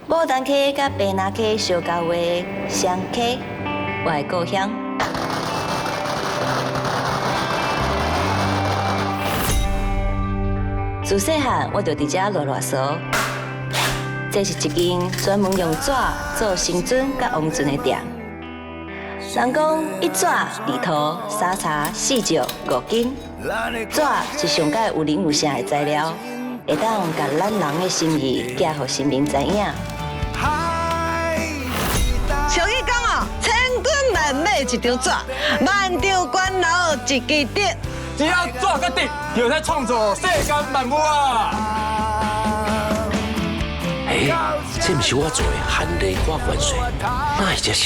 牡丹溪佮白拿溪相交的双溪，我的故乡。自细汉我就佇遮賴賴趖，這是一間專門用紙做神尊佮王尊的店。人講一紙二塗三茶四石五金，紙是上蓋有靈有性的材料，會當共咱人的心意寄予神明知影。俗語講哦，千軍萬馬一張紙，萬丈關樓一支筆。只要紙佮筆，就會使創造世間萬物啊！欸，這毋是我做的韓麗花元帥，哪會這熟？